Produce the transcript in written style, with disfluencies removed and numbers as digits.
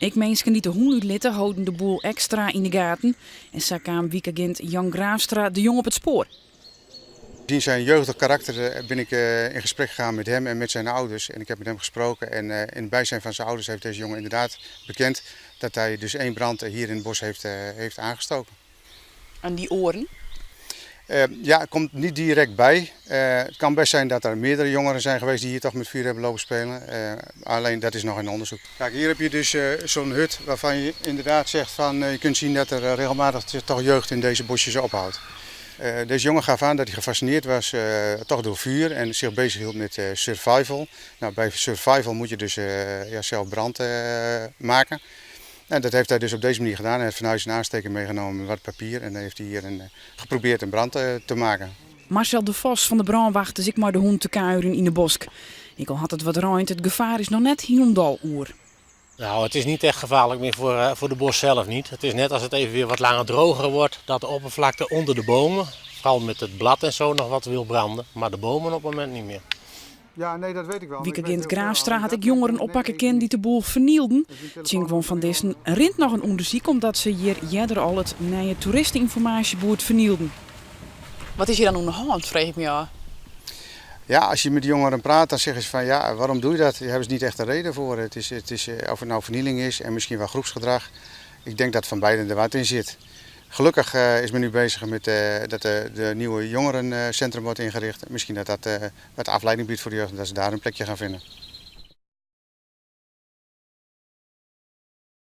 Ek minsken dy't de hûn útlitte holden de boel ekstra yn de gaten. En sa kaam wykagint Jan Graafstra de jong op it spoar. In zijn jeugdig karakter ben ik in gesprek gegaan met hem en met zijn ouders. En ik heb met hem gesproken en in het bijzijn van zijn ouders heeft deze jongen inderdaad bekend dat hij dus één brand hier in het bos heeft aangestoken. En dy oaren? Ja, het komt niet direct bij. Het kan best zijn dat er meerdere jongeren zijn geweest die hier toch met vuur hebben lopen spelen. Alleen dat is nog in onderzoek. Kijk, hier heb je dus zo'n hut waarvan je inderdaad zegt van je kunt zien dat er regelmatig toch jeugd in deze bosjes ophoudt. Deze jongen gaf aan dat hij gefascineerd was toch door vuur en zich bezighield met survival. Nou, bij survival moet je dus ja, zelf brand maken. En dat heeft hij dus op deze manier gedaan. Hij heeft van huis een aansteker meegenomen met wat papier en heeft hij hier geprobeerd een brand te maken. Marcel de Vos fan de brânwacht is ek mei de hûn te kuierjen yn de bosk. Ek al hat it wat reind, it gefaar is noch net hielendal oer. Nou, het is niet echt gevaarlijk meer voor de bos zelf niet. Het is net als het even weer wat langer droger wordt, dat de oppervlakte onder de bomen, vooral met het blad en zo, nog wat wil branden. Maar de bomen op het moment niet meer. Ja, nee, dat weet ik wel. Wykagint Graafstra hat ek jongeren oppakke kind dy't de boel fernielden. Tsjin guon fan dizzen rint noch in ûndersyk omdat se hjir earder al it nije toeriste-ynformaasjeboerd fernielden. Wat is hjir dan oan de hân, freegje ik my ôf. Ja, als je met jongeren praat, dan zeggen ze van ja, waarom doe je dat? Daar hebben ze niet echt een reden voor. Het is, of het nou vernieling is en misschien wel groepsgedrag. Ik denk dat van beide er wat in zit. Gelukkig is men nu bezig met dat de nieuwe jongerencentrum wordt ingericht. Misschien dat dat wat afleiding biedt voor de jeugd en dat ze daar een plekje gaan vinden.